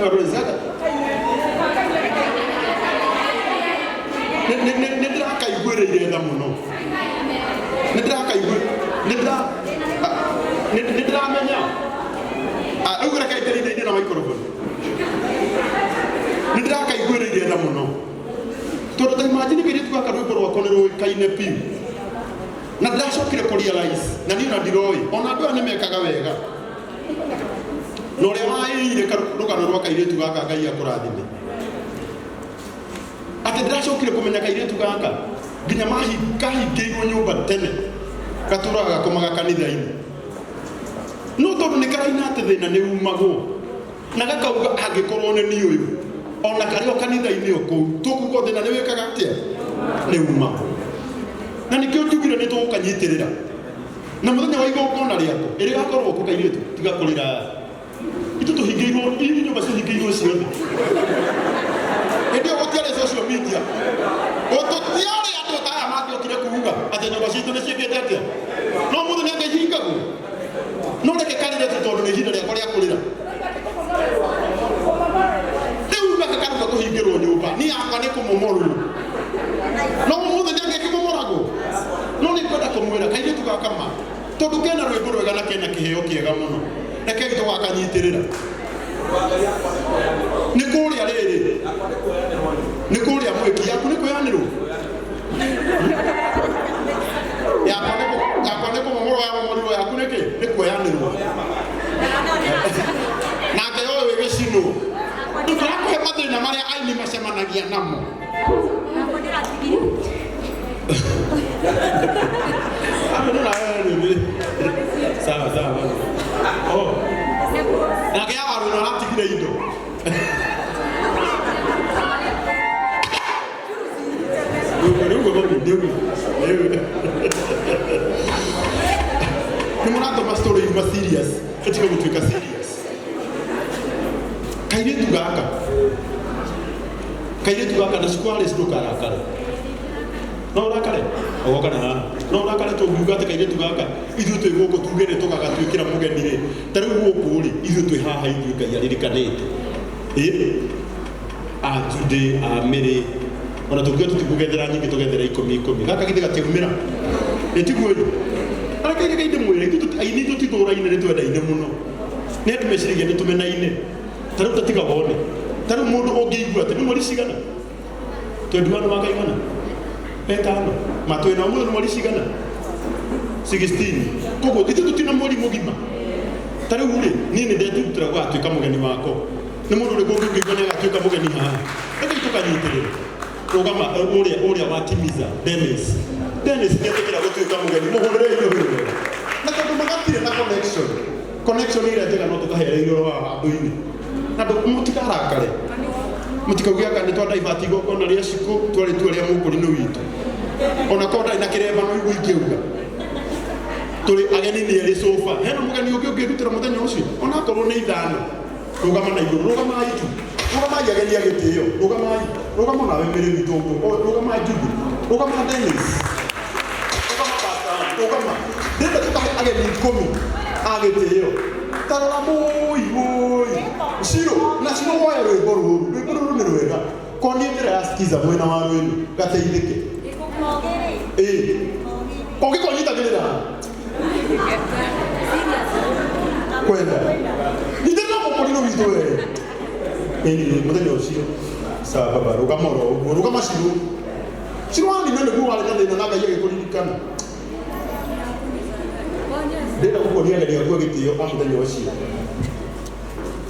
Nĩ Lawrence gaka nĩ ndĩrakaiguĩrĩire tha mũno, nĩ ndĩrakaigu nĩ ndĩra nĩ ndĩramenya. Rĩu reke ndĩrĩithĩirie na microphone. Nĩ ndĩrakaiguĩrĩire tha mũno tondũ ta imagine kairĩtu gaka rwĩmbo rwako nĩ rũĩkaine biũ, na ndĩracokire kũ realize na niĩ ona ndiroĩ ona andũ aya nĩ mekaga wega na ũrĩa waĩire rũgano rwa kairĩtu gaka. Ngai akũrathime. Atĩ ndĩracokire kũmenya kairĩtu gaka nginya kahingĩirwo nyũmba tene, gatũraga gakomaga kanitha-inĩ, no tondũ nĩ karaina atĩ thĩna nĩ umagwo na gakauga angĩkorwo nĩ niĩ ũyũ ona karĩ o kanitha-inĩ o kũu tũkuga thĩna nĩ wĩkaga atĩa, nĩ umagwo. Na nĩkĩo njugire nĩ tũgũkanyitĩrĩra na mũthenya wa igongona rĩako ĩrĩgakorwo kũ. Kairĩtu, tiga kũrĩra. Itũ tũhingĩirwo, iri nyũmba cihingĩirwo ciothe. Hĩndĩ ĩyo gũtiarĩ social media, gũtiarĩ andũ ta aya mangĩokire kuuga atĩ nyũmba citũ nĩ ciĩkĩte atĩa. No mũthĩ nĩ angĩhingagwo. No reke karĩre tu tondũ nĩ ihinda rĩakwa rĩa kũrĩra rĩu. Gaka karuga kũhingĩrwo nyũmba niĩ yakwa nĩ kũmomorwo, no ũmũthĩ nĩ angĩkĩmomoragwo. No nĩ ngwenda kũmwĩra kairĩtu gaka ma tondũ kena rwĩmbo rwega na kena kĩheo kĩega mũno, rekei tũgakanyitĩrĩra. Nĩ kũrĩa rĩrĩ, nĩ kũrĩa mwĩki yaku nĩ kwĩyanĩrwo, yakwa nĩ yakwa nĩ kũmomorwo, yamomorirwo, yaku nĩ kĩ? Nĩ kuoyanĩrwo. Nake ũyũ wĩ gĩcinwo tũrakũhe mathĩna marĩa aini macemanagia namo. Hapo ndo na wewe ni. Sawa sawa. Oh. Nake ya waru aratigire indo. Nĩguo mami, nĩguo. Nĩguo. Nĩ mũratũma story yuma serious. Ĩtige gũtuĩka serious. Kairĩtu gaka. Kairĩtu gaka na cikwari ndũkarakare. No ũrakare? Ogoka na haha. No ũrakare tũngiuga atĩ kairĩtu gaka ithuĩ twĩ gũkũ tuge nĩ tũgagatuĩkĩra mũgeni rĩ. Ta rĩu gũkũ rĩ, ithuĩ twĩ haha, ithuĩ Ngai aririkanĩte. Ĩ? A Jude, a Mary, ona tũngiuga tũtikũgethera nyingĩ, tũgethera ikũmi ikũmi. Gaka githĩ gatiaumĩra? Ĩ tiguo ĩ? Reke reke ndĩmwĩre, ithuĩ aini tũtithũraine, nĩ twendaine mũno. Nĩ andũ meciragia nĩ tũmenaine. Ta rĩu tatiga wone. Ta rĩu mũndũ ũngĩigua atĩ nĩ mweri cigana? 21 makaigana? Etano. Ma twĩna ũmũthĩ nĩ mweri cigana? 16. Koguo ithuĩ tũtina mweri mũgima. Ta rĩu rĩ, niĩ nĩ ndetutĩra gũgatuĩka mũgeni wako. Nĩ mũndũ ũrĩkũ ũngĩigua nĩ agatuĩka mũgeni haha? Rekei tũkanyitĩrĩra. Rũgama ũrĩa ũrĩa watimiza Dennis. Dennis nĩ etĩkĩra gũtuĩka mũgeni. Mũhũrĩre indo wega. Na tondũ magatirĩ na connection. Connection ĩrĩa njega no tũkahereire oro haha andũ-inĩ. Na mũtikarakare. Mũtikauge anga nĩ twa divert igongona rĩa cikũ twarĩ tua rĩa mũkũrinũ witũ. Ona korwo ndarĩ na kĩremba no igua ingĩuga. Tũrĩ ageni nĩ erĩ sofa. Hena mũgeni ũngĩ ũngĩrutĩra mũthenya ũcio? Ona akorwo nĩ ithano. Rũgama na igũrũ, rũgamai tu. Rũgamai ageni a gĩtĩo. Rũgamai. Rũgama nawe Mĩrĩ witũ ũguo. Rũgama Judy. Rũgama Dennis. Rũgama Pastor. Rũgama. Ndĩrenda tũkahe ageni 10 a gĩtĩo. Ta rora mũi wũi. Ciro, na Ciro woe rwĩmbo rũrũ. Rwĩmbo rũrũ nĩ rwega. Konie njĩra ya skiza mwena wa rwĩmbo. Gateithĩke. Ĩ. Ũngĩkonyitagĩrĩra. Kwenda. Nyitĩrĩra mũkũrinũ witũ we. Ĩĩ mũthenya ũcio. Sawa baba, rũgama oro ũguo. Rũgama Ciro. Ciro wanina nĩguo warĩ na thĩna na Ngai agĩkũririkana. Ndĩrenda gũkuonia ageni aku a gĩtĩo a mũthenya ũcio.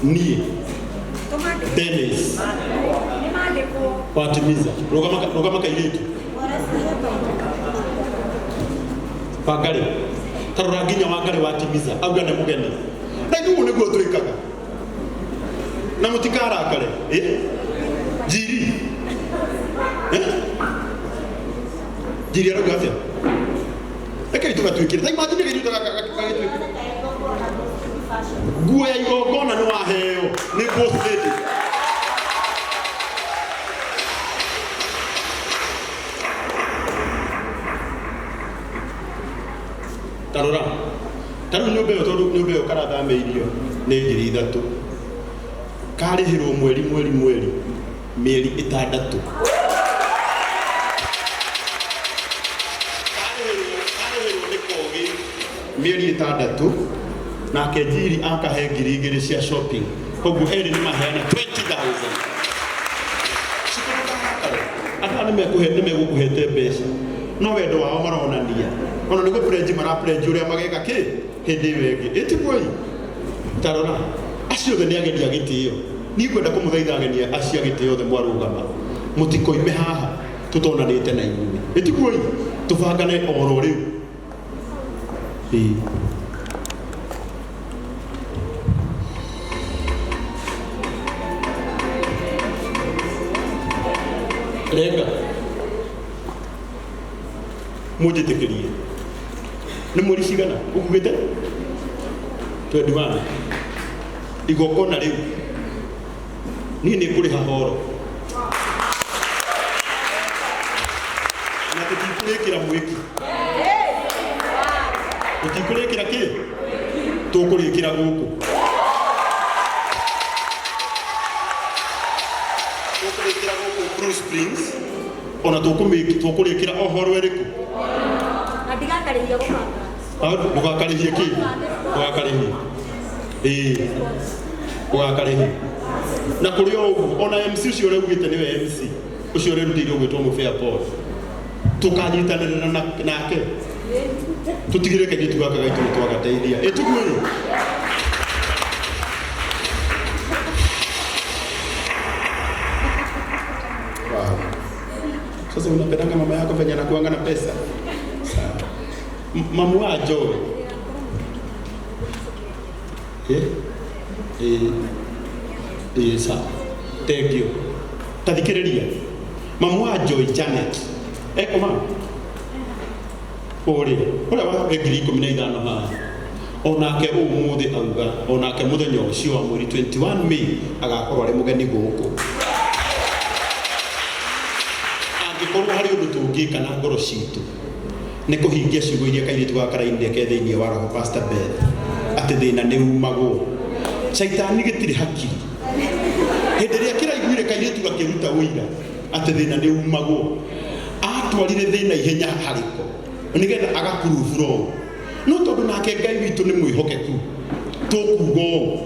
Niĩ Dennis watimiza. Rũgama, rũgama kairĩtu. Wangari. Ta rora nginya Wangari watimiza auga nĩ mũgeni. Na ithuĩ ũguo nĩguo twĩkaga. Na mũtikarakare. Ĩ? Njiri. Eh? Njiri arauga atĩa? Rekei tũgatuĩkĩre. Ta imagine kairĩtu gagĩtuĩka. Nguo ya igongona nĩ waheo nĩ boss lady. Ta rora. Ta rĩu nyũmba ĩyo, tondũ nyũmba ĩyo karathamĩirio nĩ 3,000. Karĩhĩrwo mweri mweri mweri mĩeri ĩtandatũ. Karĩhĩrwo nĩ Kogĩ mĩeri ĩtandatũ, nake Njiri akahe 2,000 cia shopping. Koguo erĩ nĩ maheana 20,000. Ciko ndũkarakare. Andũ aya nĩ megũkũhete mbeca, no wendo wao maronania ona nĩ gũprenji maraprenji ũrĩa mageka kĩ hĩndĩ ĩyo ĩngĩ. Ĩtiguoi tarora acio othe nĩ ageni a gĩtĩo. Niĩ ngwenda kũmũthaitha ageni acio a gĩtĩo othe mwarũgama, mũtikoime haha tũtonanĩte na inyuĩ. Ĩtiguoi tũbangane oro rĩu. Ĩĩ. Renga mũnjĩtĩkĩrie nĩ mweri cigana ũkugĩte 21 igongona rĩu niĩ nĩ ngũrĩha horo na tũtikũrĩkĩra mwĩki, tũtikũrĩkĩra kĩ, tũkũrĩkĩra gũkũ, tũkũrĩkĩra gũkũ Blue Springs, ona tũkũrĩkĩra o horo ĩrĩkũ. Na ndigakarĩhia gũbanga. Ndũgakarĩhie kĩ? Ndũgakarĩhie. Ĩĩ, ndũgakarĩhie. Na kũrĩ o ũguo, ona MC ũcio ũraugĩte nĩwe MC ũcio ũrerutĩire gwĩtwo Mũbea Paul, tũkanyitanĩra nake tũtigĩrĩre kairĩtu gaka gaitũ nĩ twagateithia. Ĩtiguĩ wow. Sasa unapendanga mama yako venye anakuanga na pesa. Sawa. Mamu wa Joy. Eh? Eh. Eh, sawa. Thank you. Tathikĩrĩria. Mamu wa Joy Janet. Eko mama. Ũrĩa, ũrĩa wa 15,000 haha. Onake ũmũthĩ auga, onake mũthenya ũcio wa mweri 21 May agakorwo arĩ mũgeni gũkũ. Angĩkorwo harĩ ũndũ tũngĩka na ngoro citũ nĩ kũhingia ciugo iria kairĩtu gaka karainire ke thĩinĩ wa roho Pastor Beth, atĩ thĩna nĩ umagwo. Caitani gĩtirĩ hakiri. Hĩndĩ ĩrĩa kĩraiguire kairĩtu gakĩruta ũira atĩ thĩna nĩ umagwo, atwarire thĩna ihenya harĩko nĩgetha agakurubura ũũ. No tondũ nake Ngai witũ nĩ mwĩhokeku, tũkuga ũũ,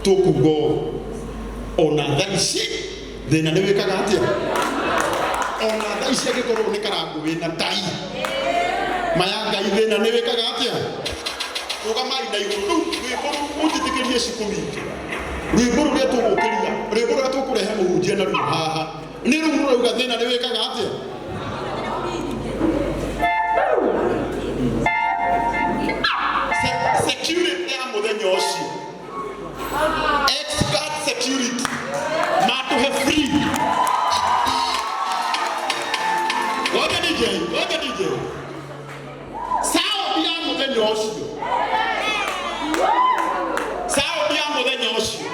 tũkuga ũũ, ona thaa ici thĩna nĩ wĩkaga atĩa? Ona thaa ici angĩkorwo nĩ karangũ wĩna tai maya Ngai thĩna nĩ wĩkaga atĩa? Rũgamai na igũrũ. Rĩu rwĩmbo rũu ũnjĩtĩkĩrie cikũ witũ, rwĩmbo rũrĩa tũgũkĩria, rwĩmbo rũrĩa tũkũrehe mũhunjia naruo haha nĩ rũu rũrauga thĩna nĩ wĩkaga atĩa? Security ya mũthenya ũcio, expert security matũhe free. Ngoja DJ, ngoja DJ. Sound ya mũthenya ũcio, sound ya mũthenya ũcio,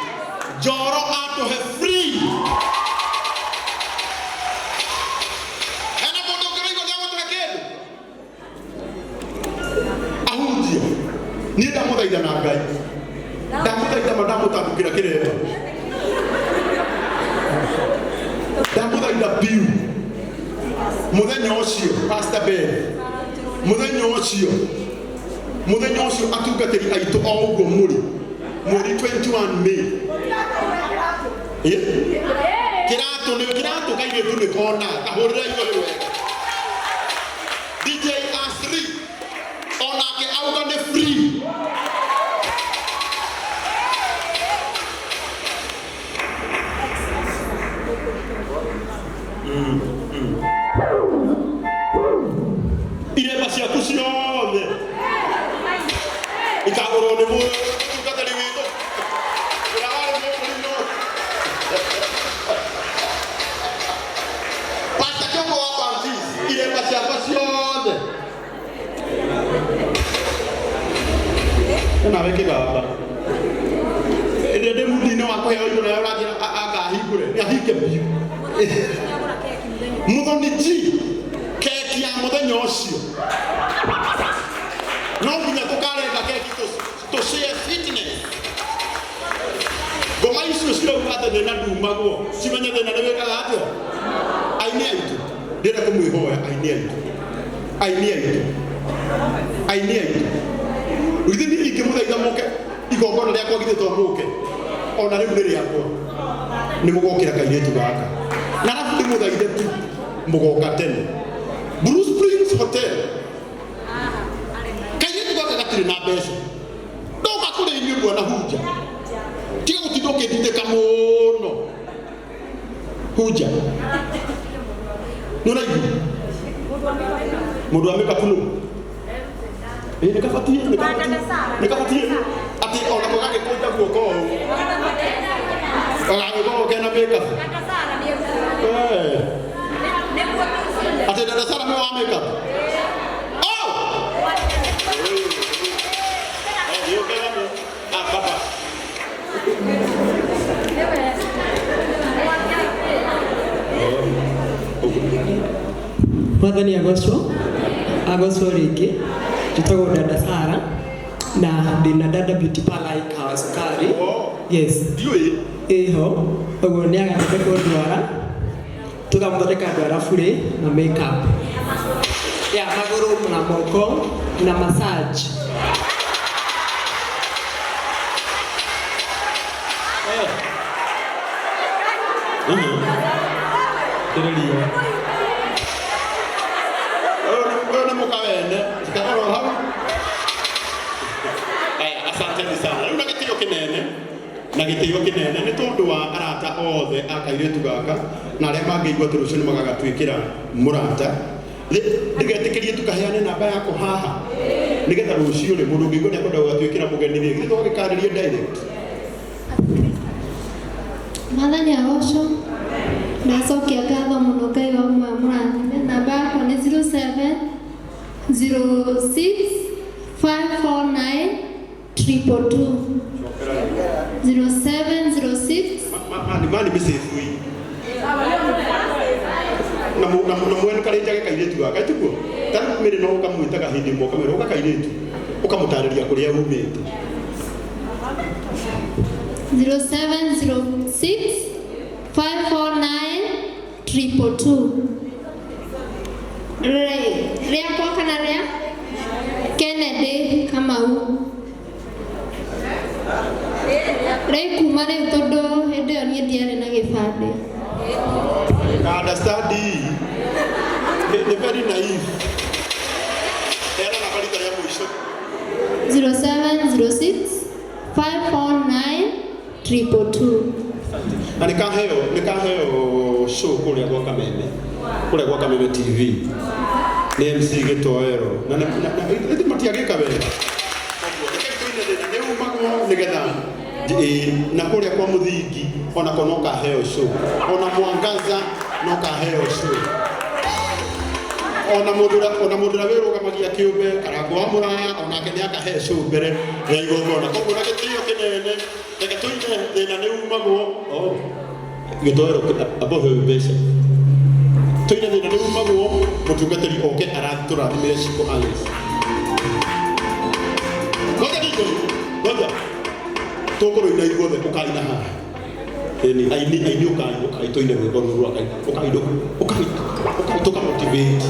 Njoro atũhe free. Hena mũndũ ũngĩraigua nĩagũtũhe kĩndũ? Ahunjia, niĩ ndamũthaitha na Ngai, ndamũthaitha ma ndamũtambũkĩra kĩremba, ndamũthaitha biũ mũthenya ũcio Pastor Ben, mũthenya ũcio, mũthenya ũcio atungatĩri aitũ o ũguo mũrĩ mweri 21 May. Kĩratũ nĩ kĩratũ kairĩtu nĩ kona kahũrĩra igũrũ wega. DJ Asri onake auga nĩ free. Iremba ciaku ciothe ikagũrwo nĩ mũtungatĩri witũ ũrĩa warĩ mũkũrinũ. Pastor Kĩongo wa Baptist, iremba ciakwa ciothe nawe kĩgamba ĩrĩa ndĩ mundi-inĩ wa kũheo indo nayo ũranjĩra akahingũre nĩ ahinge biũ. Mũthoni G, keki ya mũthenya ũcio no nginya tũkarenga keki tũ share fitness. Ngoma icio cirauga Thĩna ndumagwo cimenye thĩna nĩ wĩkaga atĩa. Aini aitũ, ndĩrenda kũmwĩhoya aini aitũ, aini aitũ, aini aitũ, githĩ niĩ ingĩmũthaitha mũke igongona rĩakwa, githĩ to mũke? Ona rĩu nĩ rĩakwa, nĩ mũgokĩra kairĩtu gaka na arabu ndĩmũthaithe tu mũgoka tene Blue Springs Hotel. Kairĩtu gaka gatirĩ na mbeca, ndoka kũrĩ inyuĩ bwana hunja, tiga gũtinda ũkĩndindĩka mũno hunja. Nĩ ũraigua mũndũ wa makeup nũ? Ĩ nĩ kabatie, nĩ kabatie, nĩ kabatie atĩ ona ko gagĩkũnja guoko ũũ gagagĩkorwo kena makeup. Eh. Atĩ dada Sara nĩwe wa makeup. Oh! Eh, you okay, mami? Ah, papa. Oh. Mwathani agocwo, agocwo rĩngĩ. Njĩtagwo dada Sara na ndĩna Dada Beauty Parlour ikawa cukari. Oh. Yes. Ndiũĩ. Ĩho ũguo nĩ agathondekwo ndwara, tũkamũthondeka ndwara burĩ na makeup ya magũrũ na moko na massage. Eh. Kĩrĩria. Ũyũ nĩ mũka wene. Oro hau. Aya, asanteni sana. Rĩu na gĩtĩo kĩnene, na gĩtĩo kĩnene nĩ tondũ wa arata othe a kairĩtu gaka na arĩa mangĩigua atĩ rũciũ nĩ magagatuĩkĩra mũrata, ndĩgetĩkĩrie tukaheane namba yako haha nĩgetha rũciũ rĩ mũndũ ũngĩigua nĩ akwenda gũgatuĩkĩra mũgeni rĩ, githĩ tũgagĩkarĩrie direct. Mwathani agocwo. Ndacokia ngatho mũno Ngai wa muoyo mũrathime. Namba yakwa nĩ 07 06 549 222, 0706. Mani mani mĩcĩbui na na mwenkarĩnjage kairĩtu gaka tiguo ta rĩu mĩrĩ no ũkamwĩtaga hĩndĩ ĩmwe ũkamwĩra ũka kairĩtu, ũkamũtarĩria kũrĩa umĩte. 0706 549 222. Rĩakwa kana rĩa Kennedy Kamau rĩ kuma rĩu, tondũ hĩndĩ ĩyo niĩ ndiarĩ na gĩbandĩ. Understand, nĩ very naive. Heana namba rita rĩa mũico. 0706 549 222. Na nĩ kaheo show kũrĩa gwa Kameme, kũrĩa gwa Kameme TV nĩ MC Gĩtoero na na matiagĩka wega. Koguo reke tũine thĩna nĩ umagwo nĩgetha ĩ, na kũrĩa kwa mũthingi onako no kaheo show, ona Mwangaza no kaheo show, ona mũndũ ũrĩa, ona mũndũ ũrĩa wĩrũgamagia kĩũmbe Karango wa Mũraya onake nĩ akahe show mbere ya igongona. Koguo na gĩtĩo kĩnene reke tũine thĩna nĩ umagwo. Oh, Gĩtoero amba ũheo mbeca. Tũine thĩna nĩ umagwo, mũtungatĩri oke aratũrathimĩre Shiko Alice. Ngoja DJ, ngoja tũkũrũina ithuothe, ũkaina haha. Ĩni aini, aini, ũkai, ũkai tũine rwĩmbo rũrũ rwa Ngai. Ũkai, ũkai, ũkai tũka motivate.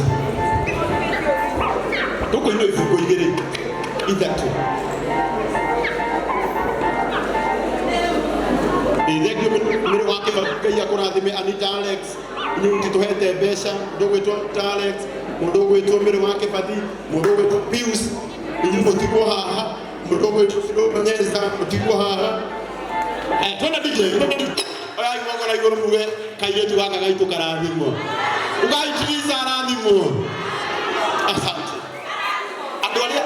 Tũkũina ibungo igĩrĩ ithatũ. Ĩ, thengiũ mĩrĩ wa kĩba. Ngai akũrathime Anita Alex, inyuĩ mũtitũhete mbeca. Mũndũ ũgwĩtwo Anita Alex, mũndũ ũgwĩtwo mĩrĩ wa Kĩbathi, mũndũ ũgwĩtwo Pius, inyuĩ mũtigwo haha. Mũndũ ũgwĩtwo Nyenza, mũtigwo haha. Eh, twenda DJ, twenda DJ. Oya guoko na igũrũ muge kairĩtu gaka gaitũ karathimwo. Ugai Teresa arathimwo. Asante. Andũ arĩa